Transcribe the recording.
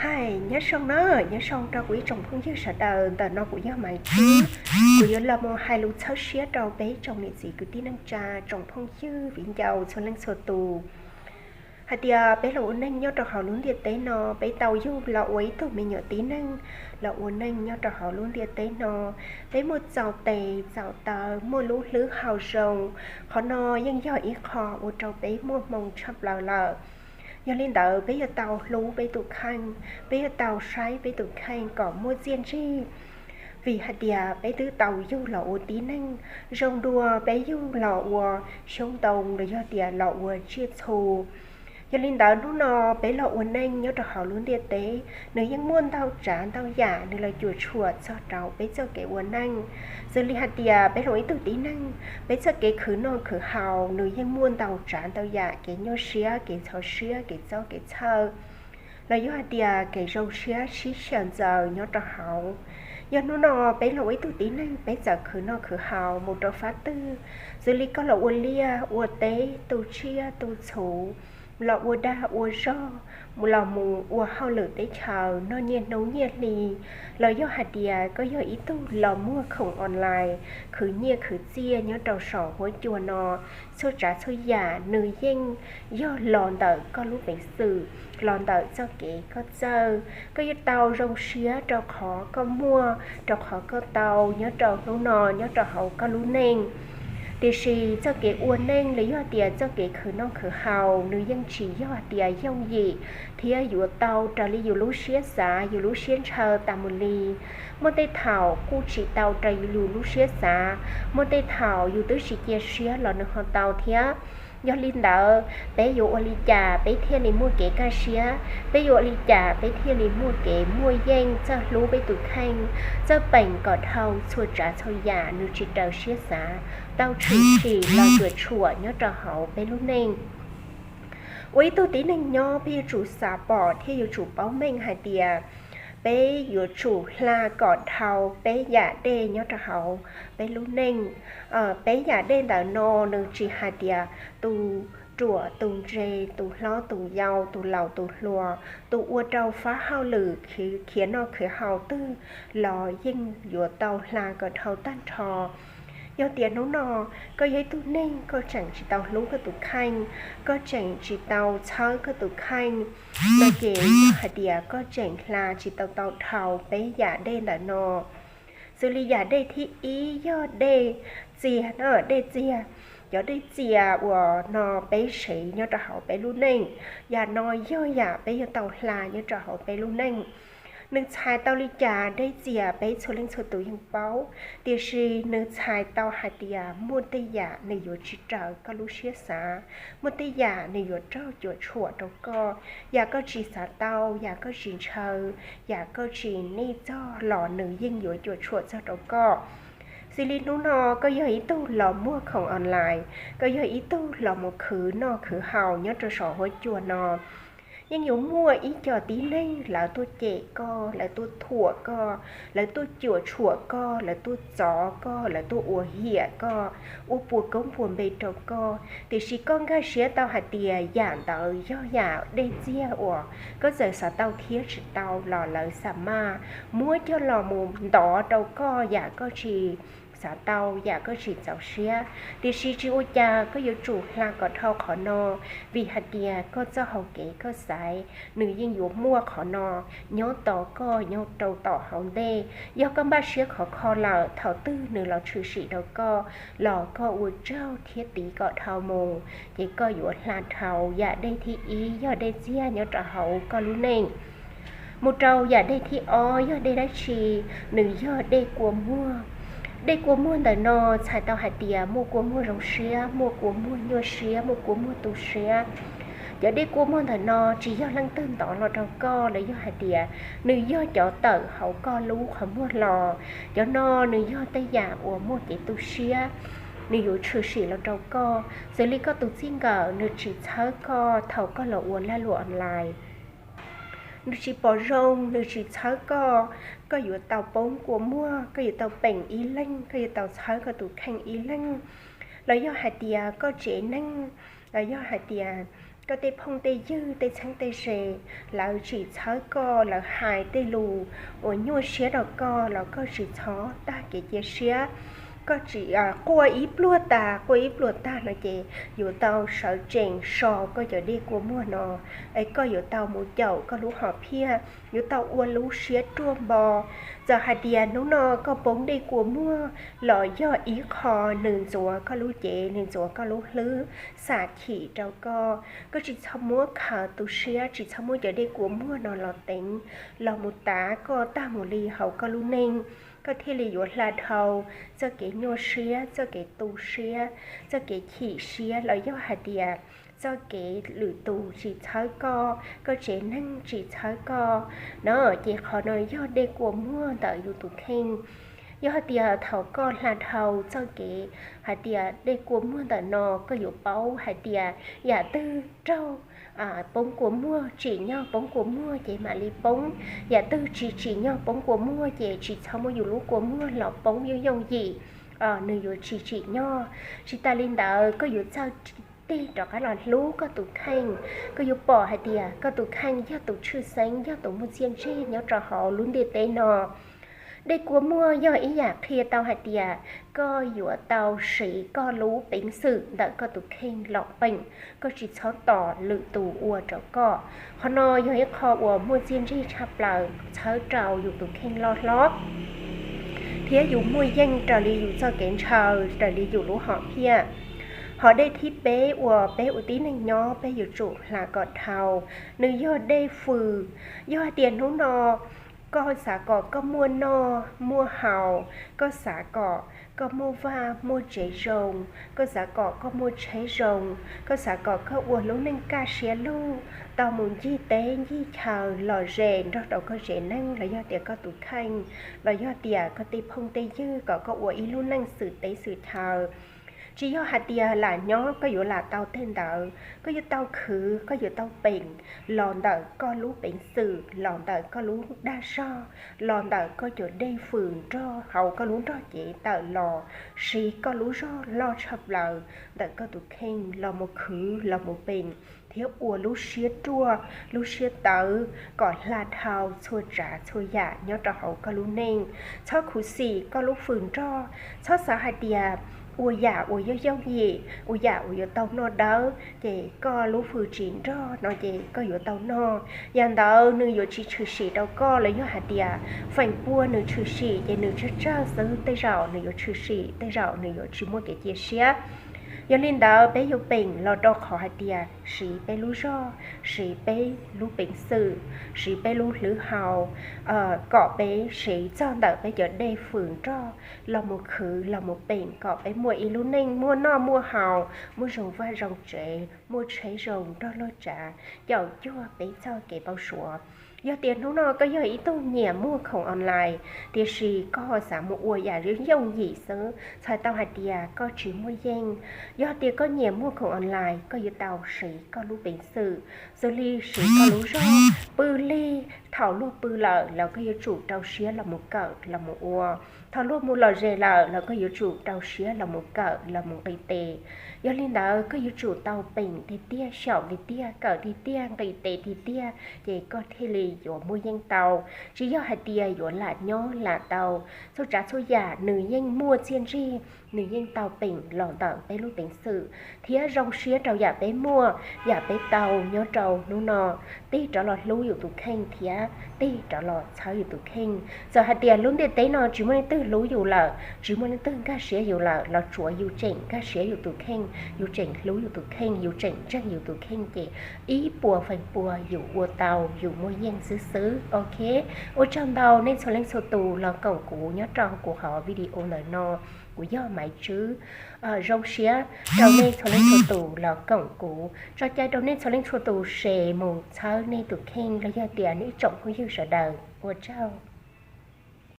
Hais nyob zoo na, nyob zoo rau kuv ib tsoom phooj ywg sawv daws, ntawm no kuv yog Maiv Tswb. Kuv yuav los mus hais lus txhawb siab rau peb tsoom niam txiv kwv tij neej tsa, tsoom phooj ywg viv ncaus txhua leej txhua tus, hais tias peb los ua neej nyob rau hauv lub ntiaj teb no, peb tau yug los ua ib tug me nyuam tib neeg los ua neej nyob rau hauv lub ntiaj teb no. Peb muaj txaus tes txaus taw, muaj lub hlwb hau zoo, qhov no yeej yog ib qho ua rau peb muaj hmoo tshaj plaws lawm. Yog li ntawd, peb yuav tau hlub peb tus kheej, peb yuav tau saib peb tus kheej kom muaj txiaj ntsig, vim hais tias peb twb tau yug los ua tib neeg. Zoo dua peb yug los ua xyoob ntoo los yog tias los ua tsiaj txhu. Yog li ntawd, hnub no peb los ua neej nyob rau hauv lub ntiaj teb, nws yeej muaj ntau tsav ntau yam nws los cuam tshuam txog rau peb txoj kev ua neej. Xws li hais tias peb los ib tug tib neeg, peb txoj kev khwv noj khwv haus nws yeej muaj ntau tsav ntau yam, kev nyuaj siab, kev ntxhov siab, kev txob kev txhawj, los yog hais tias kev zoo siab sib xyaw ntxaws nyob rau hauv. Yog hnub no peb los ua ib tug tib neeg, peb txawm khwv noj khwv haus mus rau fab twg, xws li koj los ua liaj ua teb, tu tsiaj tu txhu, los ua dag ua zog, los mus ua hauj lwm teb chaws noj nyiaj hnub nyiaj hli, los yog hais tias koj yog ib tug los muag khoom online, khwv nyiaj khwv txiaj nyob rau saum huab cua no, txhua tsav txhua yam nws yeej yog los ntawm koj lub peev xwm, los ntawm txoj kev koj txawj. Koj yuav tau zoo siab rau qhov koj muaj, rau qhov koj tau nyob rau hnub no nyob rau hauv koj lub neej. Tiam sis txoj kev ua neej los yog tias txoj kev khwv noj khwv haus nws yeej tsis yog tias yooj yim thiab yuav tau raws li yus lub siab xav yus lub siab ntshaw tas mus li. Muaj tej thaum kuj tsis tau raws yus lub siab xav, muaj tej thaum yus twb tsis cia siab los nws ho tau thiab. Yog li ntawd, peb yuav ua li cas peb thiaj li muaj kev kaj siab? Peb yuav ua li cas peb thiaj li muaj kev muaj yeej txawj hlub peb tus kheej, txawj peem kom dhau txhua tsav txhua yam nws tsis raws siab xav tau tshwm sim los cuam tshuam nyob rau hauv peb lub neej? Ua ib tug tib neeg nyob, peb yuav tsum xav pom thiab yuav tsum paub meej hais tias peb yuav tsum hla kom dhau peb yam dej nyob rau hauv peb lub neej. Peb yam dej ntawm no nws tsis hais tias tus ruam tus ntse, tus hlob tus yau, tus laus tus hluas, tus ua rau fab hauj lwm, khiav noj khiav haus twg los yeej yuav tau hla kom dhau tag nrho. Yog tias hnub no koj yog ib tug neeg koj tseem tsis tau hlub koj tus kheej, koj tseem tsis tau txhawb koj tus kheej, no ces yog hais tias koj tseem hla tsis tau tau dhau peb yam dej ntawm no. Xws li yam dej thib ib yog dej txiag, dej txiag. Cov dej txias uas no peb sev nyob rau hauv peb lub neej, yam no yog yam peb yuav tau hla nyob rau hauv peb lub neej. Nws txhais tau li cas dej txias peb txhua leej txhua tus yeej paub, tiam sis nws txhais tau hais tias muaj tej yam nws yuav tsis raws koj lub siab xav, muaj tej yam nws yuav raug cuam tshuam rau koj, yam koj tsis xav tau, yam koj tsis ntshaw, yam koj tsis nij txog los nws yeej yuav cuam tshuam txog rau koj. Xws li hnub no koj yog ib tug los muag khoom online, koj yog ib tug los mus khwv noj khwv haus nyob rau saum huab cua no, yeej yuav muaj ib co tib neeg lawv tuaj cem koj, lawv tuaj thuam koj, lawv tuaj cuam tshuam koj, lawv tuaj txov koj, lawv tuaj ua hiam koj, ua puas koob puas npe rau koj. Tiam sis koj nkag siab tau hais tias yam ntawd yog yam dej txiag uas koj txawm xav tau thiab tsis tau los lawv xa maj muab coj los mus ntov rau koj yam koj tsis xav tau, yam koj tsis txaus siab. Tiam sis tsis ua cas, koj yuav tsum hla kom dhau qhov no, vim hais tias koj txoj hau kev koj xaiv nws yeej yuav muaj qhov no nyob tos koj nyob rau tom hauv ntej. Yog koj npaj siab khov kho lawm, thaum twg nws los tshwm sim rau koj los koj ua tsaug thiab tiv kom dhau mus, ces koj yuav hla dhau yam dej thib ib yog dej txiag nyob rau hauv koj lub neej. Mus rau yam dej thib ob yog dej dab tsi? Nws yog dej kua muag. Dej kua muag ntawm no txhais tau hais tias muaj kua muag zoo siab, muaj kua muag nyuaj siab, muaj kua muag tu siab. Cov dej kua muag ntawm no tsis yog leej twg ntov los rau koj los yog hais tias nws yog cov tawm hauv koj lub qhov muag los. Cov no nws yog tej yam uas muaj kev tu siab, nws yuav tshwm sim los rau koj. Xws li koj tus txij nkawm nws tsis txhawb koj thaum koj los ua lag luam online, nws tsis pom zoo, nws tsis txhawb koj, koj yuav tau poob kua muag, koj yuav tau peem ib leeg, koj yuav tau txhawb koj tus kheej ib leeg. Los yog hais tias koj tsev neeg, los yog hais tias koj tej phooj tej ywg tej txheeb tej ze, lawv tsis txhawb koj, lawv hais tej lus uas nyuaj siab rau koj los koj tsis txhob tag kev cia siab. Koj tsis quaj ib pluag tas, quaj ib pluag tag no ces yuav tau sawv tsees so koj cov dej kua muag no, es koj yuav tau mus caum koj lub hom phiaj, yuav tau ua lub siab ruaj npo. Txawm hais tias hnub no koj poob dej kua muag los yog ib qho nws ntxuav koj lub cev, nws ntxuav koj lub hlwb, xam chim rau koj. Koj tsis txhob muab khaws tu siab, tsis txhob muab cov dej kua muag no los teev los mus tav koj tag mus li hauv koj lub neej. Koj thiaj li yuav hla dhau txoj kev nyuaj siab, txoj kev tu siab, txoj kev chim siab los yog hais tias txoj kev lwm tus tsis txhawb koj, koj tsev neeg tsis txhawb koj no, ces qhov no yog dej kua muag ntawm yus tus kheej. Yog hais tias thaum koj hla dhau txoj kev hais tias dej kua muag ntawm no, koj yuav paub hais tias yam twg raug poob kua muag, tsim nyog poob kua muag ces mam li poob, yam twg tsis tsim nyog poob kua muag ces tsis txhob muab yus lub kua muag los poob yooj yooj yim, nws yuav tsis tsim nyog. Tsis tas li ntawd, koj yuav txawj tig rov qab los hlub koj tus kheej. Koj yuav pom hais tias koj tus kheej yog tus tshwj xeeb, yog tus muaj txiaj ntsig nyob rau hauv lub ntiaj teb no. Dej kua muag yog ib yam qhia tau hais tias koj yuav tau siv koj lub peev xwm ntawm koj tus kheej los peem, koj tsis txhob tos lwm tus ua rau koj. Qhov no yog ib qho uas muaj txiaj ntsig tshaj plaws txhawb rau yus tus kheej loj hlob thiab yus muaj yeej raws li yus txoj kev ntshaw, raws li yus lub hom phiaj. Hom dej thib peb uas peb ua tib neeg nyob peb yuav tsum hla kom dhau, nws yog dej fws. Yog hais tias hnub no koj xav kom koj muaj noj muaj haus, koj xav kom koj muaj vaj muaj tsev zoo, koj xav kom koj muaj tsheb zoo, koj xav kom koj ua lub neej kaj siab lug, tau mus ncig teb ncig chaw lom zem nrog rau koj tsev neeg los yog tias koj tus kheej, los yog tias koj tej phooj tej ywg, kom koj ua ib lub neej xwm teb xwm chaw. Tsis yog hais tias lam nyob koj yuav lam tau tej ntawd, koj yuav tau khwv, koj yuav tau peem los ntawm koj lub peev xwm, los ntawm koj lub dag zog, los ntawm koj cov dej fws nrog hauv koj lub nrog cev tawm los, siv koj lub zog loj tshaj plaws ntawm koj tus kheej los mus khwv los mus peem thiab ua lub siab ruaj lub siab tawv kom hla dhau txhua tsav txhua yam nyob rau hauv koj lub neej. Txhob khuv xim koj lub fws nrog, txhob xav hais tias ua yam uas yooj yooj yim, ua yam uas yuav tau noj dawb ces koj lub fws tsis nrog no ces koj yuav tau noj. Yam ntawd nws yuav tsis tshwm sim rau koj los yog hais tias feem pua nws tshwm sim ces nws tsawg tsawg xwb, tej zaum nws yuav tshwm sim, tej zaum nws yuav tsis muaj kev cia siab. Yog li ntawd peb yuav peem los rau qhov hais tias siv peb lub zog, siv peb lub peev xwm, siv peb lub hlwb hau, kom peb siv txog ntawm peb cov dej fws nrog los mus khwv los mus peem kom peb muaj ib lub neej muaj noj muaj haus, muaj zoo vaj zoo tsev, muaj tsheb zoo nrog luag tsav, caum cuag peb txoj kev npau suav. Yog tias hnub no koj yog ib tug nyiam muag khoom online, tiam sis koj xav mus ua yam yooj yooj yim xwb, txhais tau hais tias koj tsis muaj yeej. Yog tias koj nyiam muag khoom online, koj yuav tau siv koj lub peev xwm, xws li siv koj lub zog, pw lig, thaum luag pw lawm los koj yuav tsum rau siab los mus kawm los mus ua. Thaum luag mus lom zem lawm los koj yuav tsum rau siab los mus kawm los mus nqis tes. Yog li ntawd koj yuav tsum tau peem tiag tiag, xyaum tiag tiag, kawm tiag tiag, nqis tes tiag tiag, ces koj thiaj li yuav muaj yeej tau. Tsis yog hais tias yuav lam nyob lam tau, txhua tsav txhua yam nws yeej muaj txiaj ntsig, nws yeej tau peem los ntawm peb lub peev xwm thiab zoo siab rau yam peb muaj, yam peb tau nyob rau hnub no. Tig rov los hlub yus tus kheej thiab tig rov los txhawb yus tus kheej. Txawm hais tias lub ntiaj teb no tsis muaj leej twg hlub yus lawm, tsis muaj leej twg nkag siab yus lawm los tsuav yus tseem nkag siab yus tus kheej, yus tseem hlub yus tus kheej, yus tseem ntseeg yus tus kheej ces ib puas feem pua yus ua tau, yus muaj yeej xwb xwb. Ok, ua tsaug ntau nej txhua leej txhua tus los koom kuv nyob rau kuv qhov video ntawm no. Kuv yog Maiv Tswb. Zoo siab rau nej txhua leej txhua tus los koom kuv, tso cai rau nej txhua leej txhua tus share mus txhawb nej tus kheej los yog tias nej ib tsoom phooj ywg sawv daws. Ua tsaug.